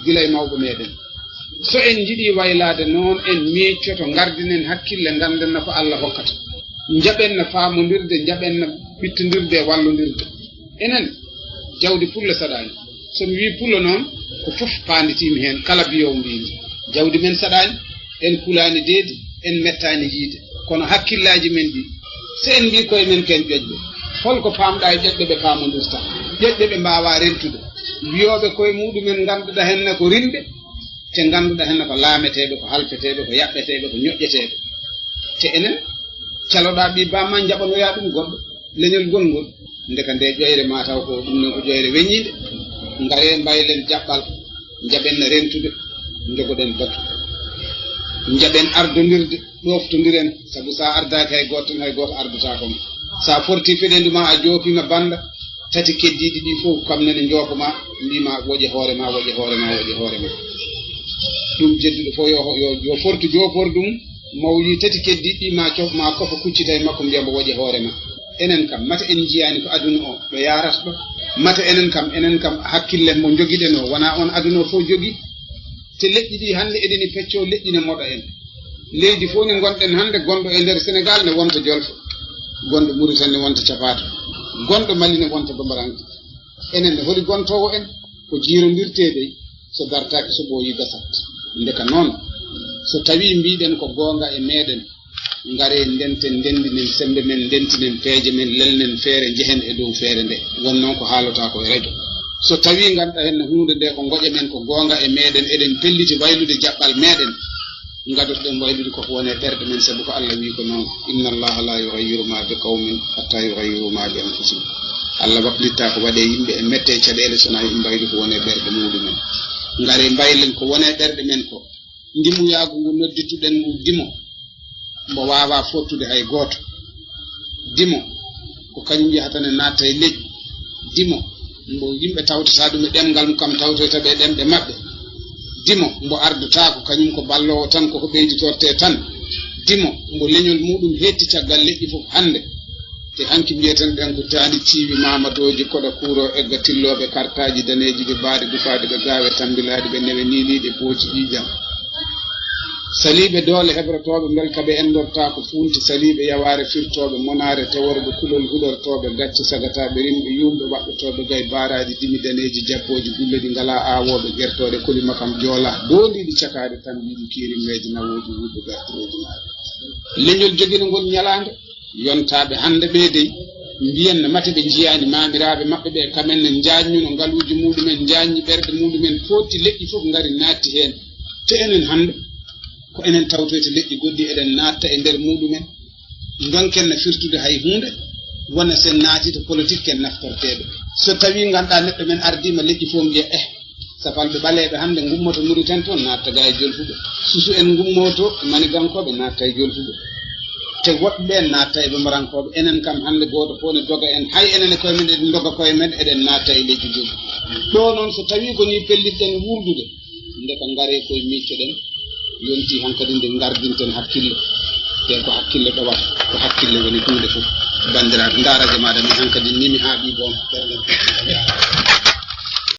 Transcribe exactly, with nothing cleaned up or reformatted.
gila e mawɓe meɗen. So en njiɗi waylaade noon, en miiccoto, ngardinen hakkille, ngannden no ko Allah hokkata. Njaɓen no faamondirde, njaɓen no ɓittondirde e wallondirde. Enen, jawdi pullo saɗaani. So mi wii pullo noon, ko fof paanditiimi heen, kala biyoowo mbiimi. Jawdi men saɗaani, en kulaani deedi, en mettaani yiyde. Kono hakkillaaji men ɗi, so en mbii koye men ken ƴoƴɓe, holko paamɗa e ƴoƴɓe ɓe paamondirta? Ƴoƴɓe ɓe mbaawaa rentude. Mbiyooɓe koye muɗumen ngannduɗa heen ne ko rimɓe, te ngannduɗa heen ne ko laameteeɓe, ko halfeteeɓe, ko yaɓɓeteeɓe, ko ñoƴƴeteeɓe. Te enen, caloɗaa ɓii bamma njaɓanoyaa ɗum goɗɗo, leñol gongol. Ndeka nde ƴoyre ma taw ko ɗum noon ko ƴoyre weñiinde. Ngaree mbaylen jaɓɓal, njaɓen rentude, njogoɗen batu. Njaɓen ardondirde, ɗoftondiren, sabu sa ardaaki hay gooto tan, hay gooto ardotaako ma. Sa forti feɗendu ma, a joopiima bannda, tati keddiiɗi ɗi fof kam nene njoopa ma, mbiima woƴe hoore ma, woƴe hoore ma, woƴe hoore ma. Ɗum jedduɗo fof yo, yo, yo fortu joopordu mum, mo o yii tati keddiiɗi ɗi ma cof, ma kofa kuccita e makko mbiya mbo woƴe hoore ma. Enen kam, mata en njiyaani ko aduna o ɗo yaarata ɗo? Mata enen kam, enen kam hakkille mo njogiɗen o, wona on aduna o fof jogi? Te leƴƴi ɗi hannde eɗeni peccoo, leƴƴi ne moɗa en. Leydi fof ne ngonɗen hannde, gonɗo e nder Senegaal ne wonta Jolfo, gonɗo Muritani ne wonta Capaato, gonɗo Mali ne wonta Bambaranke. Enen ne holi gontoowo en? Ko jiirondirtee dey, so dartaaki so ɓooyi gasat. Ndeka noon, so tawii mbiɗen ko goonga e meɗen, ngaree ndenten, ndenndinen semmbe men, ndentinen peeje men, lelnen feere, njehen e dow feere nde. Won noon ko haalotaa ko e rajo. So tawii ngannduɗaa heen huunde nde ko ngoƴa men, ko goonga e meɗen, eɗen pelliti waylude jaɓɓal meɗen, ngadotoɗen waylude koko woni e ɓerɗe men, sabu ko Allah wii ko noon, "Inna Allaha la yughayyiru ma bi qawmin hatta yughayyiru ma bi anfusihim." Allah waklittaa ko waɗe yimɓe e mette e caɗeele, so wonaa yo ɓe mbaylu ko woni e ɓerɗe muɗumen. Ngaree mbaylen ko woni e ɓerɗe men ko. Ndimuyaagu ngu noddituɗen ngu dimo, mbo waawaa fottude hay gooto. Dimo, ko kañum yahata ne naatta e leƴƴi. Dimo, mbo yimɓe tawtata ɗum e ɗemngal mum, kam tawtoyta ɓe e ɗemɗe maɓɓe. Dimo, mbo ardotaako, kañum ko balloowo tan, koko ɓeyditortee tan. Dimo, mbo leñol muɗum heetti caggal leƴƴi fof hannde. Te hanki mbiyeten ɗen ko taani ciiwi maamatooji, koɗa kuuro, egga tillooɓe kartaaji daneeji, ɓe baaɗe dufaaɗe, ɓe gaawe tambilaaɗe, ɓe newe niiniiɗe pooci ƴiiƴam. Saliiɓe doole hebrotooɓe mbelka ɓe enndortaa ko fuunti, saliiɓe yawaare firtooɓe monaare, tewore ɓe kulol huɗortooɓe gacce sagataaɓe rimɓe yuumɓe waɗɗotooɓe gay baaraaji dimi daneeji jabbooji gulle ɗi ngalaa aawooɓe gertooɗe koli makam joolaa doondiiɗi cakaaɗe tambiiɗi kiirimmeeji nawooji wuuɓe gartirooji maaɗe. Leñol jogino ngol ñalaande, yontaaɓe hannde ɓee dey mbiyan no mate ɓe njiyaani maamiraaɓe maɓɓe ɓe kamen ne njaajñuno ngaluuji muɗumen, njaajñi ɓerɗe muɗumen, footti leƴƴi fof ngari naatti heen. Te enen hannde, ko enen tawtoyta leƴƴi goɗɗi, eɗen naatta e nder muɗumen. Ndonken no firtude hay huunde, wona sen naati to politique ken naftorteeɓe. So tawii ngannduɗaa neɗɗo men ardiima leƴƴi fof mbiya, eh, safalɓe ɓaleeɓe hannde ngummoto Muritani toon, naatta ga e Jolfuɓe. Susu en ngummoto e Manigankooɓe, naatta e Jolfuɓe. Te woɗɓe ɓe naatta e Bambarankooɓe. Enen kam hannde gooto fof ne doga en, hay enen e koye men eɗen doga koye men, eɗen naatta e leƴƴi goɗɗi. Ɗo noon so tawii ko nii pellitɗen wuurdude, ndeka ngaree koye miccoɗen, yontii hankadi nde ngardinten hakkille. Te ko hakkille ɗowata, ko hakkille woni huunde fof. Banndiraaɓe, ndaara jamaɗa min hankadi nimi haa ɓii boom.